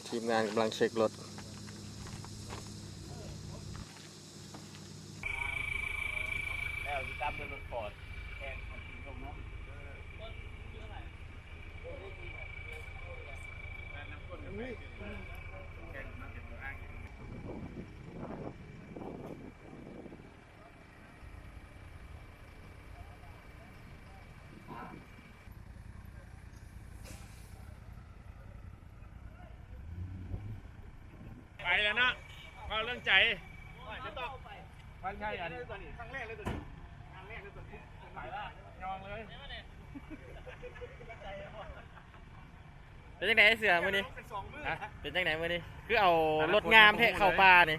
ທີມງານກຳລັງເຊັກລົດ ແລ້ວຊິຕາມເບິ່ງລົດຟອດແຂ່ງຂອງທີມລົງເນາະ. ໄປແລ້ວເນາະ ເວົ້າເລື່ອງໃຈ ມັນໃຊ່ອັນ ຄັ້ງແລກເລີຍຕົວນີ້ ຄັ້ງແລກເລີຍຕົວນີ້ ໄປລະ ຍອງເລີຍ. ເປັນຈັ່ງໃດເສືອມື້ນີ້? ເປັນສອງມື້ ຮະ? ເປັນຈັ່ງໃດມື້ນີ້? ຄືເອົາລົດງາມແທ້ເຂົ້າປ່ານີ້.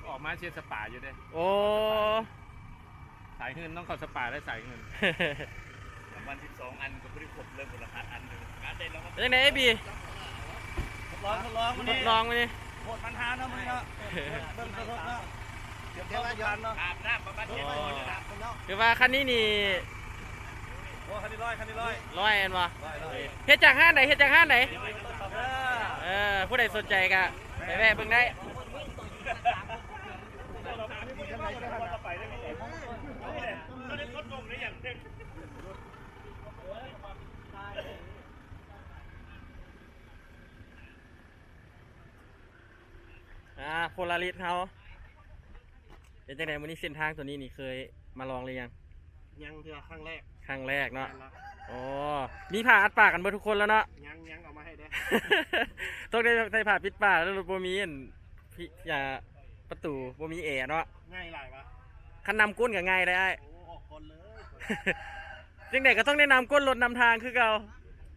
ອອກມາເຮັດສະປາຢູ່ເດ້. ໂອ້ ສາຍເຮືອນຕ້ອງເຂົ້າສະປາໄດ້ສາຍເຮືອນ. ລາງວັນສິບສອງອັນກໍບໍ່ໄດ້ຄົບເລີຍ ຄົນລະອັນເລີຍ. ເປັນຈັ່ງໃດອ້າຍບີ? ທົດລອງ ທົດລອງມື້ນີ້ ທົດລອງມື້ນີ້ ໂຄດມັນທານເນາະມື້ນີ້ເນາະ. ເບິ່ງສະສົດເນາະ ຕຽມຕົວກັນເນາະ ອາບນ້ຳປະມານເຈັດໂມງນີ້ລະ. ຄືວ່າຄັນນີ້ນີ້ ໂອ້ ຄັນນີ້ຮ້ອຍ ຄັນນີ້ຮ້ອຍ ຮ້ອຍແມ່ນບໍ່? ເຮັດຈາກຮ້ານໃດ? ເຮັດຈາກຮ້ານໃດ? ເອີ ຜູ້ໃດສົນໃຈກະໄປແວະເບິ່ງໄດ້. ອາ ໂພລາລິສເຮົາ ເປັນຈັ່ງໃດມື້ນີ້? ເສັ້ນທາງຕົວນີ້ນີ້ເຄີຍມາລອງຫຼືຍັງ? ຍັງເທື່ອ ຄັ້ງແລກ. ຄັ້ງແລກເນາະ. ແມ່ນລະ. ໂອ້ ມີຜ້າອັດປາກກັນເບິດທຸກຄົນແລ້ວເນາະ? ຍັງ ຍັງເອົາມາໃຫ້ແດ່. ຕ້ອງໄດ້ໃສ່ຜ້າປິດປາກ ແລ້ວບໍ່ມີອັນ ພິ ອາ ປະຕູ ບໍ່ມີແອເນາະ. ງ່າຍຫຼາຍວະ? ຄັນນຳກົ້ນກໍງ່າຍໄດ໋ອ້າຍ. ໂອ້ ອອກກ່ອນເລີຍ. ຈັ່ງໃດກໍຕ້ອງໄດ້ນຳກົ້ນລົດນຳທາງຄືເກົ່າ.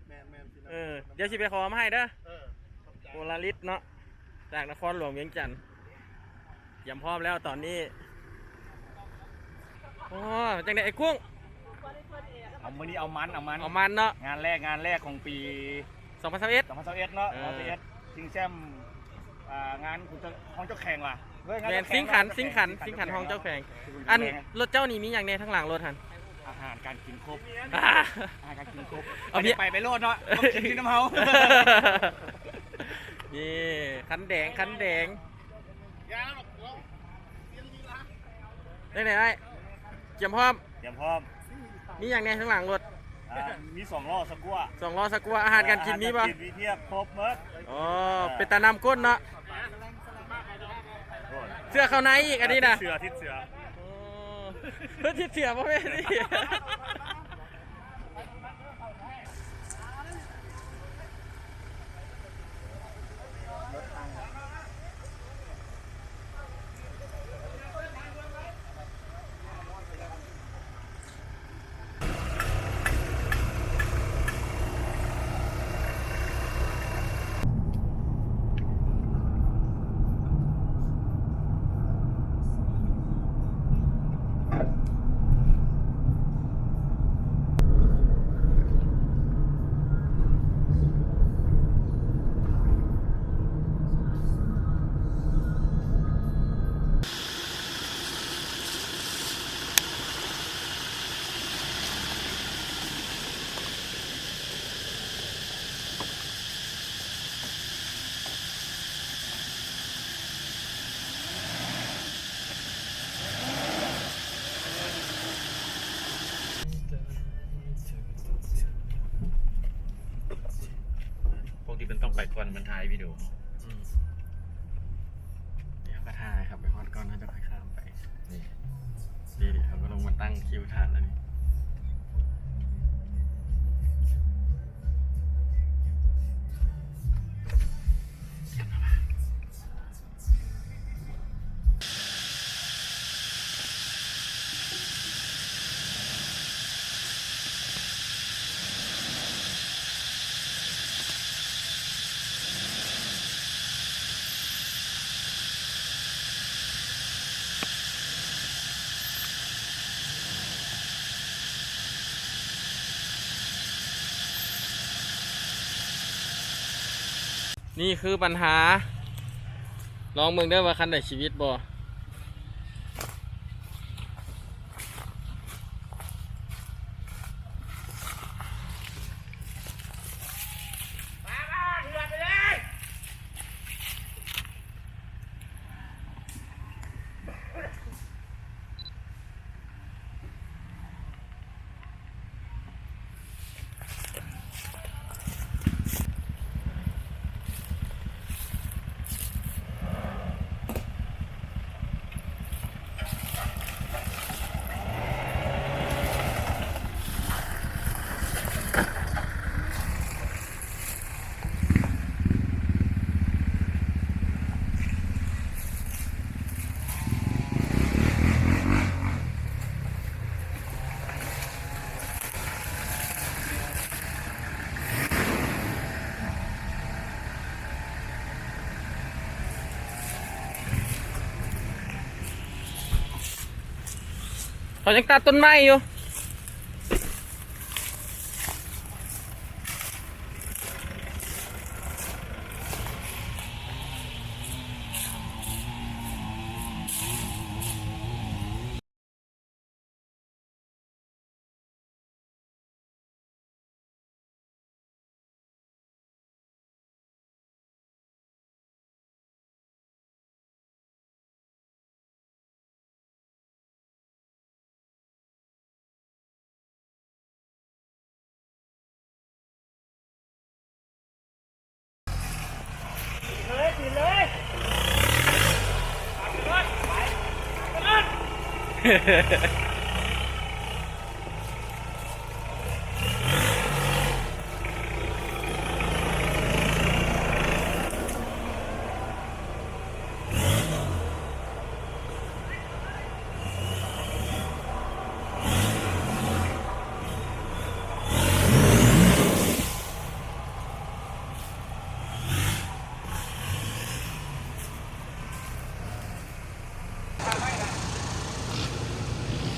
ແມ່ນໆ ຊິນຳ ເອີ ດຽວຊິໄປຂໍມາໃຫ້ເດີ. ເອີ ຂອບໃຈ. ໂພລາລິສເນາະ ຈາກນະຄອນຫຼວງວຽງຈັນ ກຽມພ້ອມແລ້ວຕອນນີ້. ໂອ້ ຈັ່ງໃດອ້າຍກຸ້ງ? ເອົາ ມື້ນີ້ເອົາມັນ ເອົາມັນ ເອົາມັນເນາະ. ງານແລກ ງານແລກຂອງປີສອງພັນຊາວເອັດ ສອງພັນຊາວເອັດເນາະ. ເອີ ສອງພັນຊາວເອັດ ຊິງແຊັມ ອ່າ ງານຂອງເຈົ້າ ຂອງເຈົ້າແຂວງຫວະ? ເອີ ງານ ແມ່ນ ສິງຂັນ ສິງຂັນ ສິງຂັນຂອງເຈົ້າແຂວງ. ອັນ ລົດເຈົ້ານີ້ມີຫຍັງແດ່ທາງຫຼັງລົດຫັ້ນ? ອາຫານການກິນຄົບ. ອາ ອາຫານການກິນຄົບ. ເອົາ ໄປ ໄປ ໄປໂລດເນາະ ມາກິນນຳເຮົາ. ນີ້ ຄັນແດງ ຄັນແດງ. ຈັ່ງໃດອ້າຍ? ກຽມພ້ອມ? ກຽມພ້ອມ. ມີຫຍັງແດ່ທາງຫຼັງລົດ? ອ່າ ມີສອງລໍ້ສະກົວ ສອງລໍ້ສະກົວ. ອາຫານການກິນມີບໍ່? ອາຫານການກິນມີພຽບ ຄົບໝົດ. ອໍ ເອີ ເປັນຕານຳກົ້ນເນາະ. ໂອ້ຍ ເສື້ອເຂົ້າໃນອີກອັນນີ້ນະ. ຕິດເສື້ອ ຕິດເສື້ອ. ໂອ້ ເພິ່ນຕິດເສື້ອບໍ່ແມ່ນນີ້. ພວກທີ່ເພິ່ນຕ້ອງໄປກ່ອນ ມັນຖ່າຍວິດີໂອ. ອືມ ດຽວເຮົາກໍຖ້າໃຫ້ເຂົາໄປຮອດກ່ອນ ເຮົາຈະຄ່ອຍຂ້າມໄປ. ນີ້ ນີ້ ນີ້ ເຮົາກໍລົງມາຕັ້ງຄິວຖ້າແລ້ວນີ້. ນີ້ຄືບັນຫາ ລອງເບິ່ງເດີວ່າຄັນໄດ້ຊີວິດບໍ່. ມາ ມາ ເຮືອໄປເລີຍ. ມັນຍັງຕັດຕົ້ນໄມ້ຢູ່.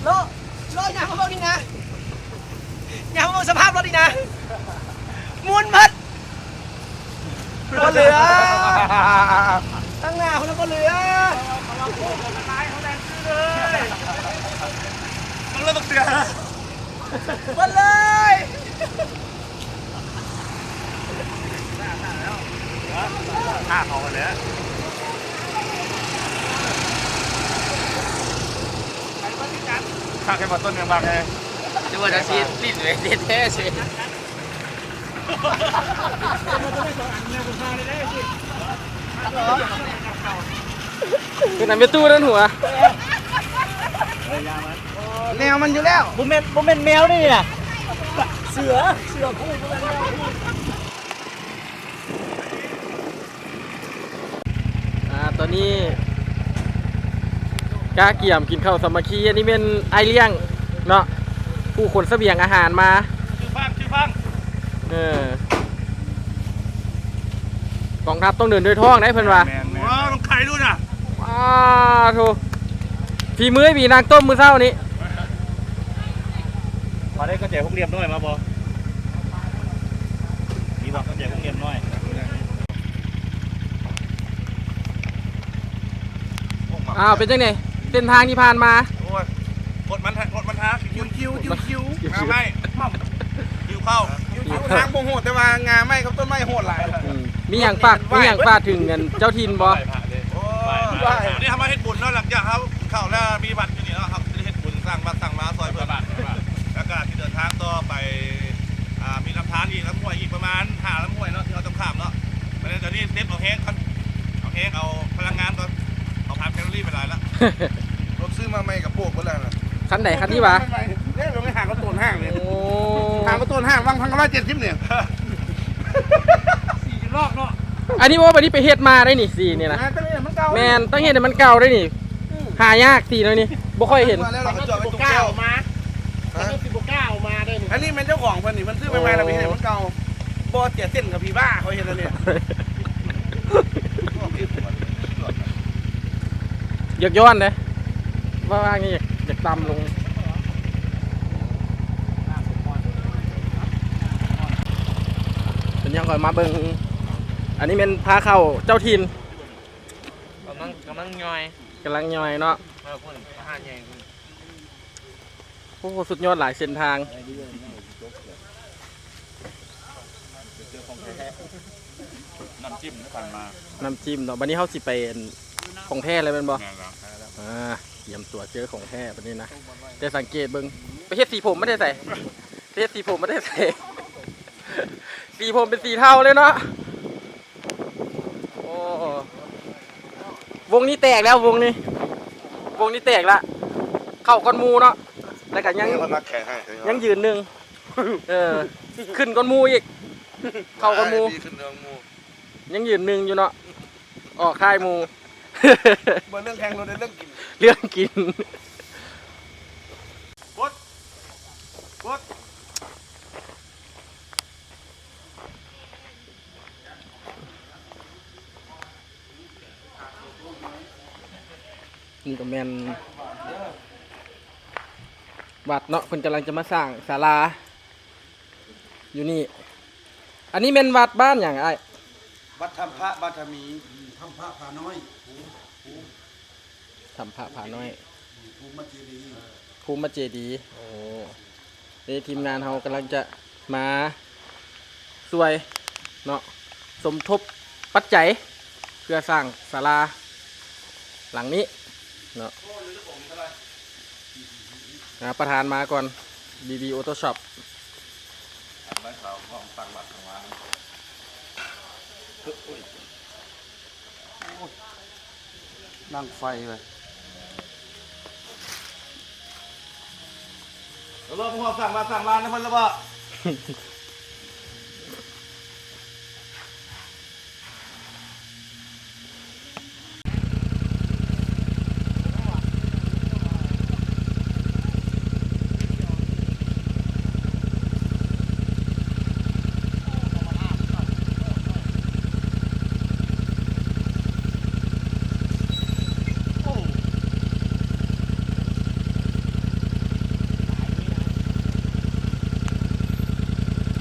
ໂລະ ໂລະ ຍ່າງມາເບິ່ງນີ້ນະ ຍ່າງມາເບິ່ງສະພາບລົດນີ້ນະ ໝຸນໝົດ ບໍ່ເຫຼືອ ທາງໜ້າພຸ້ນລະບໍ່ເຫຼືອ ມັນເລີຍບໍ່ເຫຼືອ ໝົດເລີຍ. ຖ້າເຂົາຫັ້ນແຫຼະ ຖ້າແຄ່ວ່າຕົ້ນຍັງບັກແຮງ ຫຼືວ່າຈະຊິຫຼິ້ນເວເຕັດແທ້ຊິ ເປັນອັນແມ່ຕູ້ນັ້ນຫົວ ແນວມັນຢູ່ແລ້ວ ບໍ່ແມ່ນ ບໍ່ແມ່ນແມວເດ້ນີ້ນະ ເສືອ ເສືອຜູ້ ບໍ່ແມ່ນແມວຜູ້. ອ່າ ຕອນນີ້ກະກຽມກິນເຂົ້າສາມັກຄີ ອັນນີ້ແມ່ນອ້າຍລ້ຽງເນາະ ຜູ້ຂົນສະບຽງອາຫານມາ ຊື່ຟັງ ຊື່ຟັງ ເອີ ກອງທັບຕ້ອງເດີນດ້ວຍທ້ອງໄດ໋ເພິ່ນວ່າ ແມ່ນໆ ວ້າວ ຕ້ອງໄຂ່ດູນະ ອ້າໂທ້ ຝີມືພີ່ນາງຕົ້ມມື້ເຊົ້ານີ້ ພໍໄດ້ກະແຈຫົກຫຼ່ຽມນ້ອຍມາບໍ່? ມີບໍ່ກະແຈຫົກຫຼ່ຽມນ້ອຍ? ອ້າວ ເປັນຈັ່ງໃດ ເສັ້ນທາງທີ່ຜ່ານມາ? ໂອ້ຍ ລົດມັນ ລົດມັນທາ ຄິວໆ ຄິວໆ ງາໄມ້ ຫິວເຂົ້າ ຫິວເຂົ້າ ທາງບໍ່ໂຫດ ແຕ່ວ່າງາໄມ້ກັບຕົ້ນໄມ້ໂຫດຫຼາຍ. ອືມ ມີຫຍັງຝາກ ມີຫຍັງຝາກເຖິງອັນເຈົ້າຖິ່ນບໍ່? ໂອ້ຍ ນີ້ເຮົາມາເຮັດບຸນເນາະ ຫຼັງຈາກເຮົາກິນເຂົ້າແລ້ວ ມີວັດຢູ່ນີ້ເນາະ ເຮົາຊິໄດ້ເຮັດບຸນ ສ້າງວັດສ້າງວາຊ່ອຍເພິ່ນ ແລ້ວກະຊິເດີນທາງຕໍ່ໄປ ອ່າ ມີລຳທານອີກ ລຳຫ້ວຍອີກປະມານຫ້າລຳຫ້ວຍເນາະ ທີ່ເຮົາຕ້ອງຂ້າມເນາະ. ບັດນີ້ຕອນນີ້ເຕັມເອົາແຮງ ເອົາແຮງ ເອົາພະລັງງານກ່ອນ ເອົາຜ່ານແຄລອຣີໄປຫຼາຍລະ. ລົດຊື້ມາໃໝ່ກະໂປກເບິດແລ້ວນະ. ຄັນໃດ ຄັນນີ້ຫວາ? ເດ້ ລົງໄປຫາກະໂຕນຫ້າງເລີຍ. ໂອ້ ຫາກະໂຕນຫ້າງ ວັງພັນເກົ້າຮ້ອຍເຈັດສິບນີ້ ສີ່ລອບເນາະ. ອັນນີ້ບໍ່ ອັນນີ້ໄປເຮັດມາໄດ໋ນີ້ ສີນີ້ນະ. ແມ່ນ ຕ້ອງເຮັດໃຫ້ມັນເກົ່າໄດ໋ນີ້. ອືມ ຫາຍາກສີແນວນີ້ ບໍ່ຄ່ອຍເຫັນ. ມາແລ້ວເຮົາກະຈອດໄວ້ຕົງແກ້ວ ມັນຊິບໍ່ກ້າເອົາມາໄດ໋ນີ້. ອັນນີ້ແມ່ນເຈົ້າຂອງເພິ່ນນີ້ ເພິ່ນຊື້ໃໝ່ໆ ແລ້ວໄປເຮັດໃຫ້ມັນເກົ່າ. ບໍ່ເສຍເສັ້ນກັບຜີບ້າ ເຂົາເຮັດອັນນີ້. ຢາກຍ້ອນເດ້ ວ່າວ່ານີ້ຢາກ ຢາກຕ່ຳລົງ. ເປັນຫຍັງຂ້ອຍມາເບິ່ງ ອັນນີ້ແມ່ນພາເຂົ້າເຈົ້າຖິ່ນ ກຳລັງ ກຳລັງຍ່ອຍ ກຳລັງຍ່ອຍເນາະ. ເອີ ພຸ້ນ ອາຫານໃຫຍ່ພຸ້ນ. ໂອ້ ສຸດຍອດຫຼາຍເສັ້ນທາງ. ນ້ຳຈິ້ມທີ່ຜ່ານມາ ນ້ຳຈິ້ມເນາະ. ບັດນີ້ເຮົາຊິໄປອັນຂອງແທ້ເລີຍແມ່ນບໍ່? ແມ່ນແລ້ວ. ອ່າ ຕຽມຕົວເຈີຂອງແທ້ບັດນີ້ນະ. ແຕ່ສັງເກດເບິ່ງ ໄປເຮັດສີຜົມມາແຕ່ໃສ? ໄປເຮັດສີຜົມມາແຕ່ໃສ? ສີຜົມເປັນສີເທົາເລີຍເນາະ. ໂອ້ ວົງນີ້ແຕກແລ້ວ ວົງນີ້ ວົງນີ້ແຕກລະ ເຂົ້າກ່ອນໝູ່ເນາະ. ແລ້ວກະຍັງ ຍັງຢືນໜຶ່ງ ເອີ ຂຶ້ນກ່ອນໝູ່ອີກ ເຂົ້າກ່ອນໝູ່ ຍັງຢືນໜຶ່ງຢູ່ເນາະ ອອກທ້າຍໝູ່. ບໍ່ເລື່ອງແຂ່ງລົດ ເລື່ອງກິນ ເລື່ອງກິນ. ນີ້ກະແມ່ນ ວັດເນາະ ເພິ່ນກຳລັງຈະມາສ້າງສາລາຢູ່ນີ້. ອັນນີ້ແມ່ນວັດບ້ານຫຍັງອ້າຍ? ວັດຖ້ຳພະບາດຖະມີ. ຖ້ຳພະຜານ້ອຍ. ຖ້ຳພະຜານ້ອຍ. ພູມມະເຈດີ. ພູມມະເຈດີ. ໂອ້ ນີ້ທີມງານເຮົາກຳລັງຈະມາຊ່ວຍເນາະ ສົມທົບປັດໄຈເພື່ອສ້າງສາລາຫຼັງນີ້ເນາະ. ອ່າ ປະທານມາກ່ອນ ບີບີ Auto Shop. ນັ່ງໄຟໄປ. ເອີ ເບິ່ງ ພວກເຮົາສ້າງບ້ານສ້າງລານໃຫ້ເພິ່ນແລ້ວບໍ່? ໂອ້ ຫຼາຍເລີຍນະ.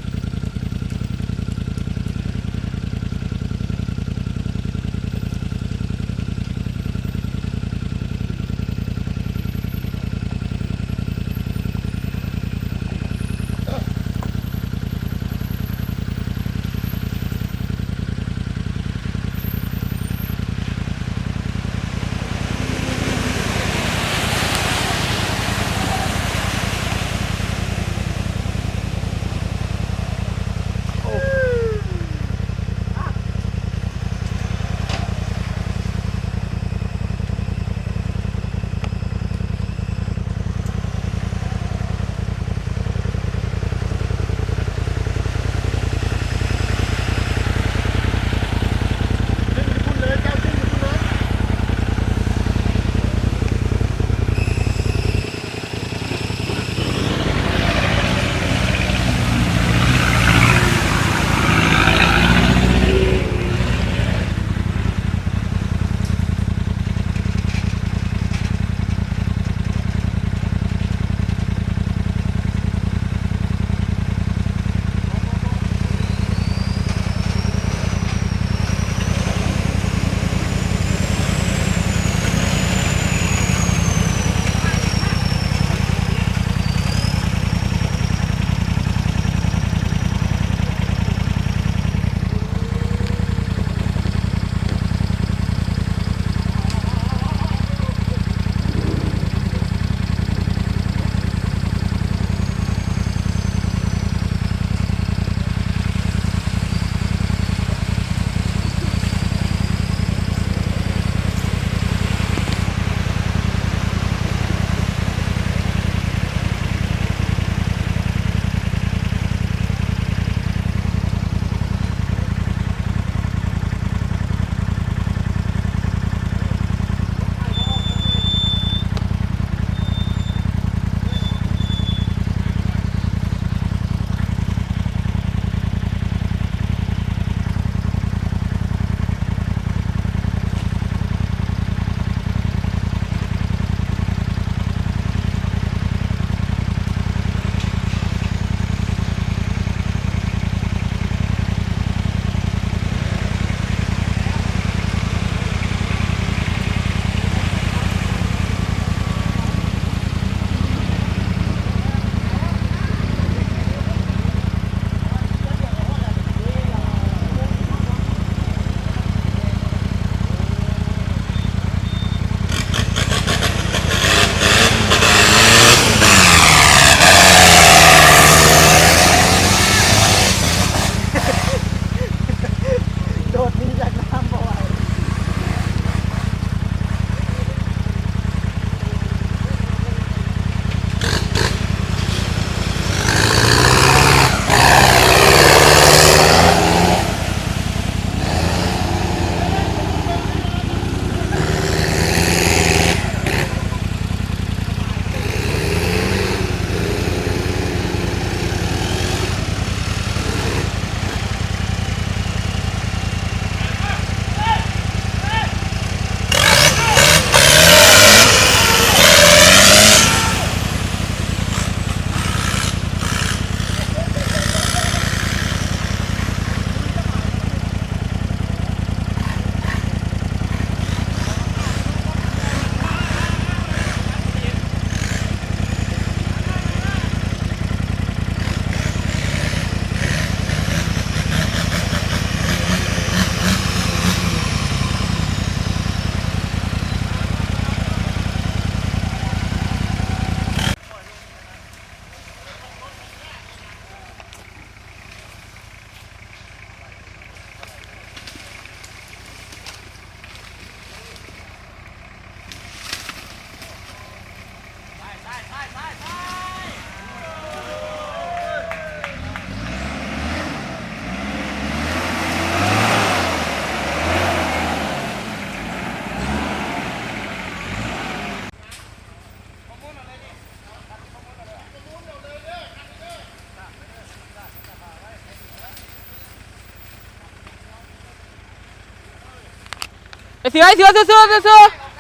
ໄອ້ເສືອ ໄອ້ເສືອ ສູ້ໆ ສູ້ໆ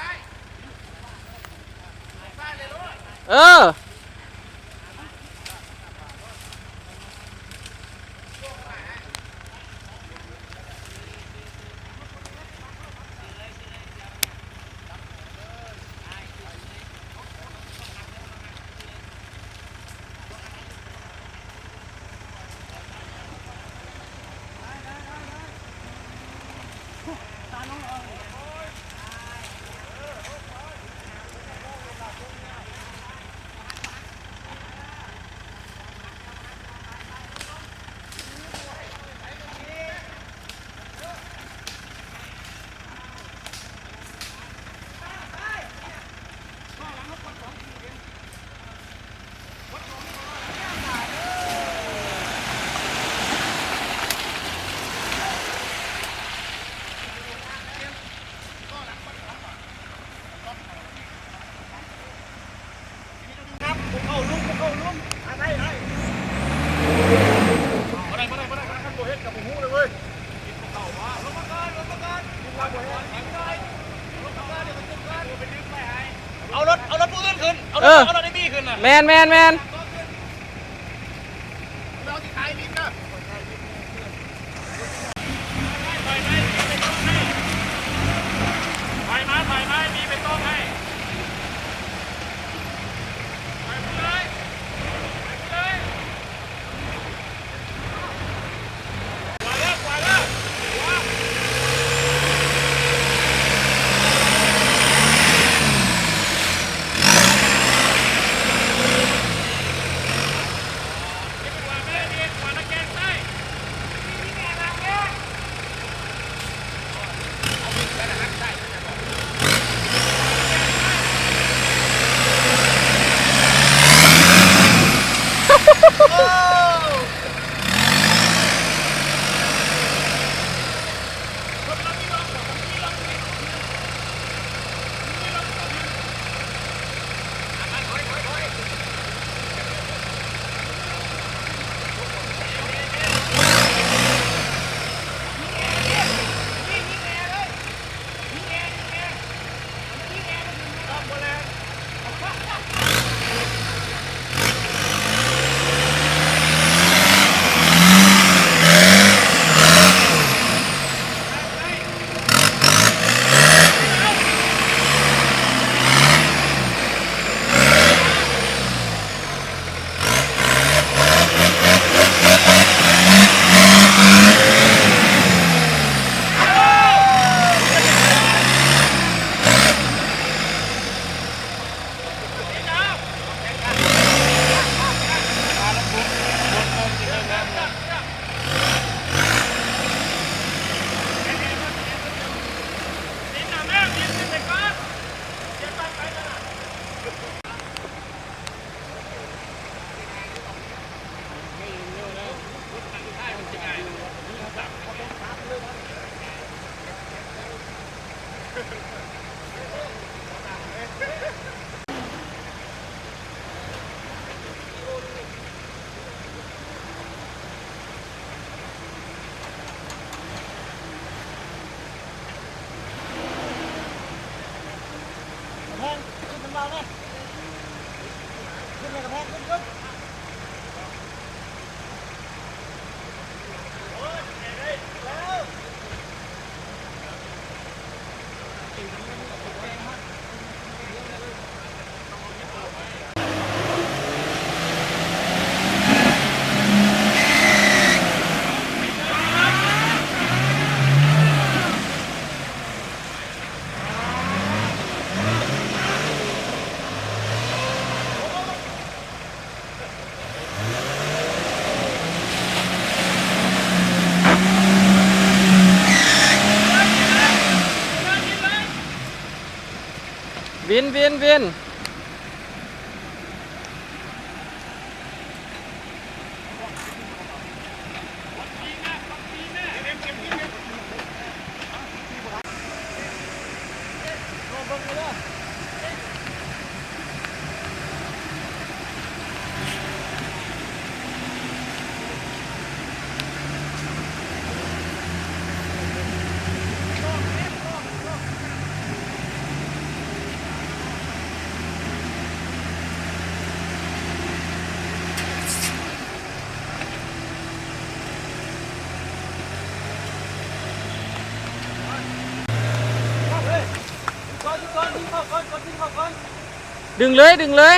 ເອີ. ເອົາລົດ ເອົາລົດຜູ້ອື່ນຂຶ້ນ ເອົາລົດ ເອົາລົດໄອ້ບີຂຶ້ນນະ. ແມ່ນໆໆ. ວິນ ວິນ ວິນ. ດຶງເລີຍ ດຶງເລີຍ.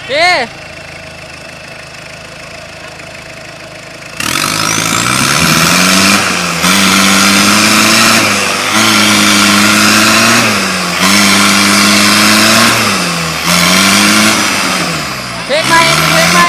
ເອີ ເບຣກໃໝ່ ເບຣກໃໝ່.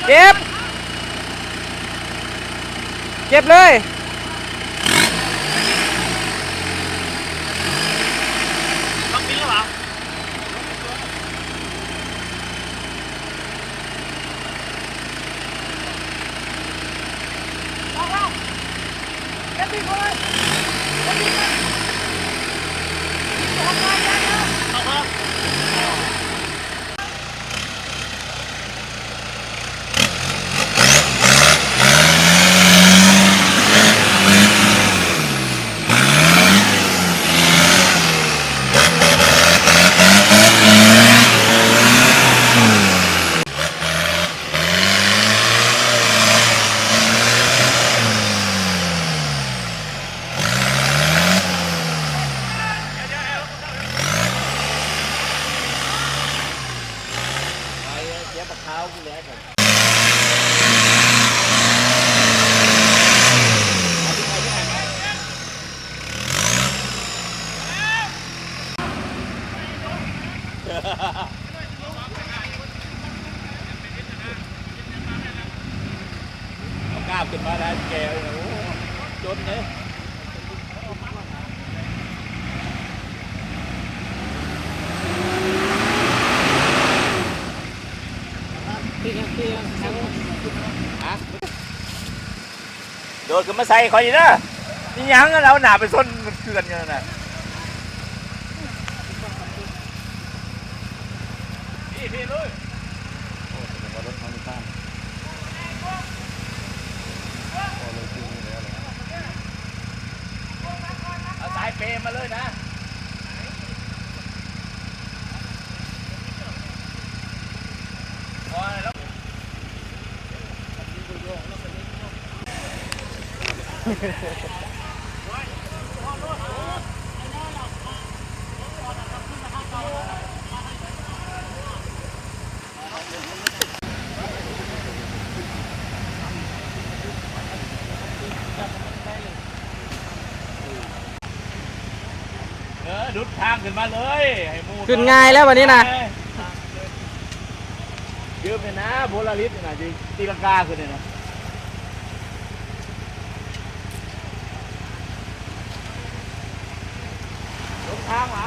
ເກັບ ເກັບເລີຍ. ບໍ່ກ້າຂຶ້ນມາໄດ້ແກ່ ໂອ້ ຈົນເດ້. ໂດດຂຶ້ນມາໃສ່ຂ້ອຍນີ້ເດີ. ອີຫຍັງ ລາວໜ້າໄປຊົນເຂື່ອນຢູ່ນັ້ນນະ. ເອົາສາຍເປມາເລີຍນະ. ເ ຂຶ້ນມາເລີຍ ໃຫ້ໝູ່ ຂຶ້ນງ່າຍແລ້ວບັດນີ້ນະ ຢືມນີ້ນະ ໂບລາລິດນີ້ນະ ຊິຕີລັງກາຂຶ້ນນີ້ນະ. ລົງທາງຫວາ?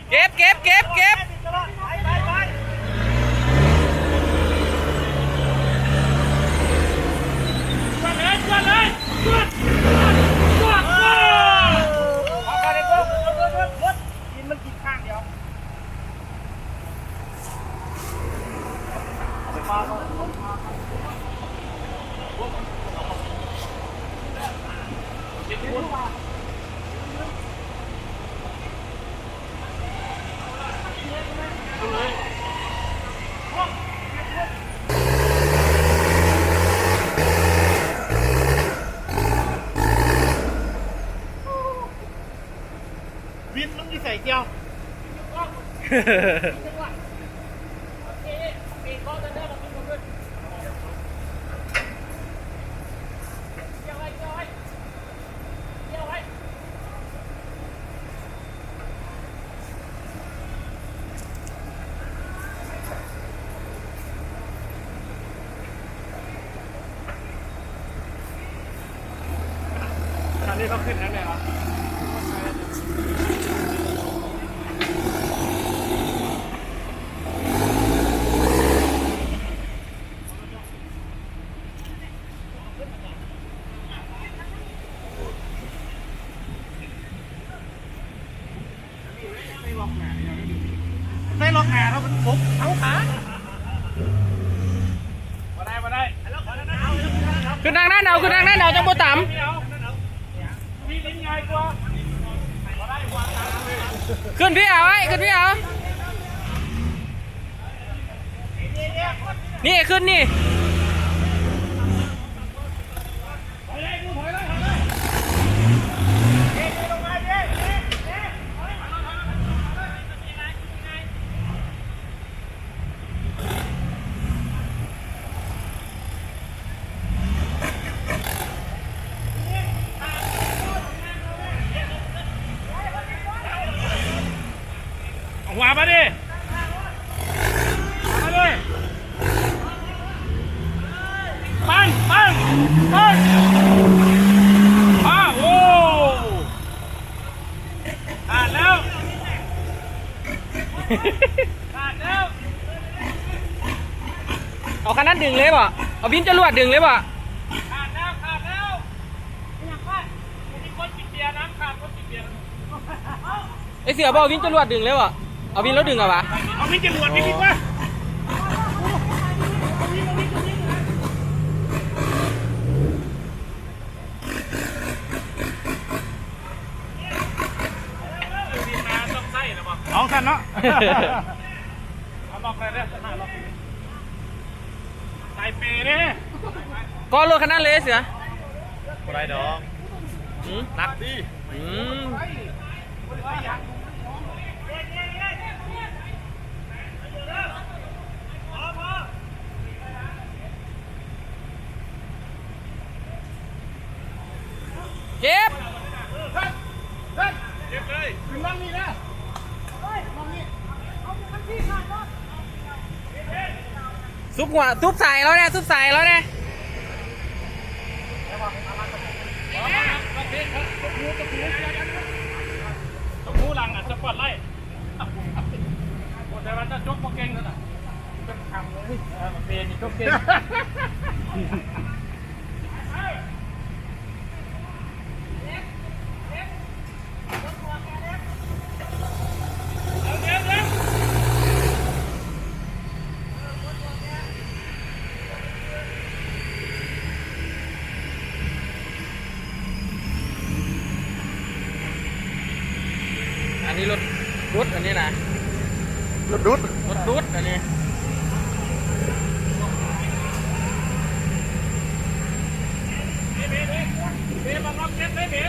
ເກັບ ເກັບ ເກັບ ເກັບ. ວິນ ມຶງຢູ່ໃສກ່ຽວ? ອັນນີ້ເຮົາຂຶ້ນທາງໃດວະ? ໃສ່ລັອກໜ້າເນາະ ໃສ່ລັອກໜ້າເນາະ ມັນປົກເອົາຂາ ບໍ່ໄດ້ ບໍ່ໄດ້ ຂຶ້ນທາງນັ້ນເອົາ ຂຶ້ນທາງນັ້ນເອົາ ຈັ່ງບໍ່ຕຳ ນີ້ງ່າຍກວ່າ ບໍ່ໄດ້ ຂຶ້ນພີ້ເອົາ ອ້າຍ ຂຶ້ນພີ້ເອົາ ນີ້ ຂຶ້ນນີ້. ເອົາຫົວມາດິ ມາເລີຍ ປັງ ປັງ ປັງ ອ້າ ໂອ້ ຂາດແລ້ວ ຂາດແລ້ວ ເອົາຄັນນັ້ນດຶງເລີຍບໍ່? ເອົາບິນຈະຫຼວດດຶງເລີຍບໍ່? ຂາດແລ້ວ ຂາດແລ້ວ ມີຫຍັງຂາດ? ມີຄົນກິນເບຍນຳ ຂາດຄົນກິນເບຍນຳ. ໄອ້ເສືອບໍ່ເອົາວິນຈະຫຼວດດຶງເລີຍບໍ່? ເອົາວິນລາວດຶງເອົາຫວາ? ເອົາວິນຈະຫຼວດດິ ດີກວ່າ. ເອົາວິນ ເອົາວິນ ເອົາວິນ ເອົາວິນ. ສອງຄັນເນາະ ເອົາລັອກໄດ້ເດີ ໃສ່ເປເດ້ ກໍລົດຄັນນັ້ນເລີຍເສືອ ບໍ່ໄດ້ດອກ ຫືມ ໜັກຕິ ອືມ ເກັບ ເກັບເລີຍ ຂຶ້ນຫຼັງນີ້ນະ ເອົາມັນທີ່ຂ້າງລົດ ຊຸບຫົວ ຊຸບສາຍລາວແດ່ ຊຸບສາຍລາວແດ່ ຕົກຫູຫຼັງ ສະປອດໄລ ໂອ້ ແຕ່ວ່າຈະຈົກບໍ່ເກັ່ງຊັ້ນນະ ຈົກຄັກເລີຍ ເອີ ເປັນຈົກເກັ່ງ. ອັນນີ້ລົດດຸດ ອັນນີ້ນະ ລົດດຸດ ລົດດຸດ ອັນນີ້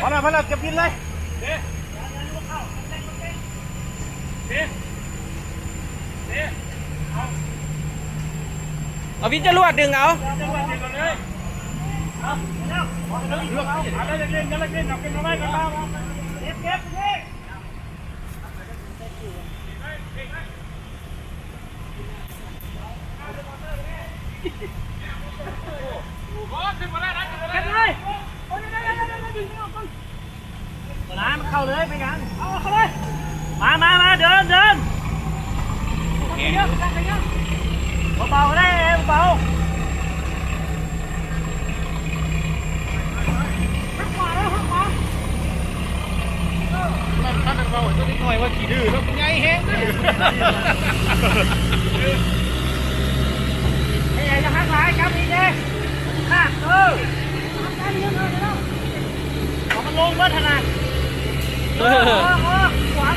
ພໍແລ້ວ ພໍແລ້ວ ເກັບດິນເລີຍ. ເອົາວິນຈະລວດດຶງເອົາ ເກັບເລີຍ. ລາມັນເຂົ້າເລີຍ ເປັນຫຍັງ? ເອົາເຂົ້າເລີຍ ມາ ມາ ມາ ເດີນ ເດີນ ເບົາໆ ກໍໄດ້ ເບົາໆ ມັນພາກັນເວົ້າ ເຈົ້າເດັກນ້ອຍວ່າຂີ້ດື້ເນາະ ໃຫຍ່ແຮງເດ້. ເອີ ຢ່າຫັກຫຼາຍ ກັບອີກເດ້ ຂາດ ເອີ. ເອົາມັນລົງເບິດຫັ້ນນະ ເອີ ເອີ ເອີ ຂວາງ.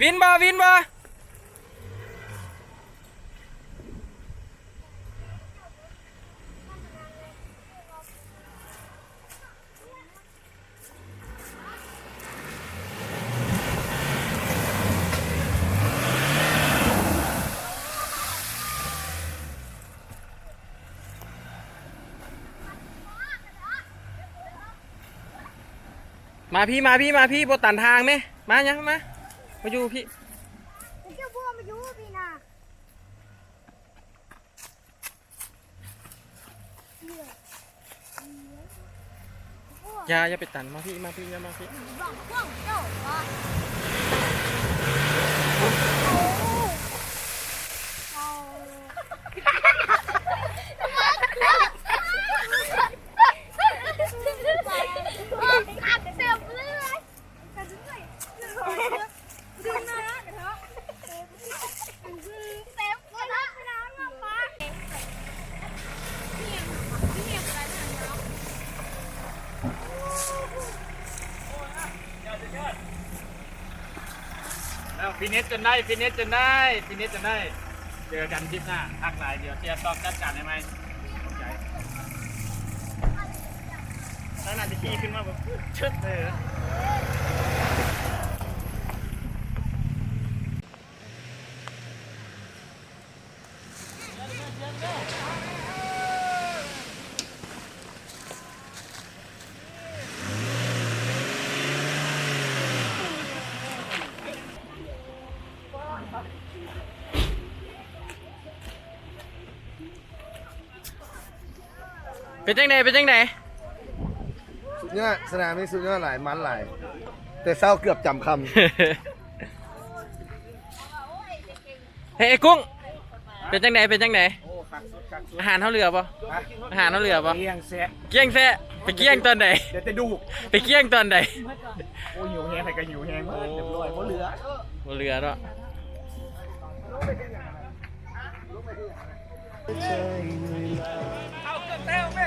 ວິນບໍ່? ວິນບໍ່? ມາພີ້ ມາພີ້ ມາພີ້ ບໍ່ຕັນທາງແມະ ມາຫຍັງ ມາ ມາຢູ່ພີ້ ເຈົ້າບໍ່ມາຢູ່ພີ້ນະ. ຢ່າ ຢ່າໄປຕັນ ມາພີ້ ມາພີ້ ຢ່າມາພີ້. ອ້າວ ຟິດເນັດຈົນໄດ້ ຟິດເນັດຈົນໄດ້ ຟິດເນັດຈົນໄດ້. ເຈີກັນທຣິບໜ້າ ຮັກຫຼາຍ ດຽວເຊຍຕອບຈັດການໃຫ້ໃໝ່. ຂອບໃຈ. ແລ້ວໜ້າຈະຂີ່ຂຶ້ນມາແບບຊຶດເລີຍ. ເປັນຈັ່ງໃດ? ເປັນຈັ່ງໃດ? ສຸດຍອດ ສະໜາມນີ້ສຸດຍອດຫຼາຍ ມັນຫຼາຍ ແຕ່ເຊົ້າເກືອບຈຳຄ່ຳ. ເຮີ້ຍ ໄອ້ກຸ້ງ ເປັນຈັ່ງໃດ? ເປັນຈັ່ງໃດ? ໂອ້ ຄັກສຸດ ຄັກສຸດ. ອາຫານເຮົາເຫຼືອບໍ່? ຮະ? ອາຫານເຮົາເຫຼືອບໍ່? ກ້ຽງແຊະ ກ້ຽງແຊະ. ໄປກ້ຽງຕອນໃດ? ເຫຼືອແຕ່ດູກ. ໄປກ້ຽງຕອນໃດ? ໂອ້ ຫິວແຮງ ໃຜກໍຫິວແຮງເໝິດ. ໂອ້ ຮຽບຮ້ອຍ ບໍ່ເຫຼືອ ບໍ່ເຫຼືອເນາະ. ເອົາເກີບແຕ້ວແມ່.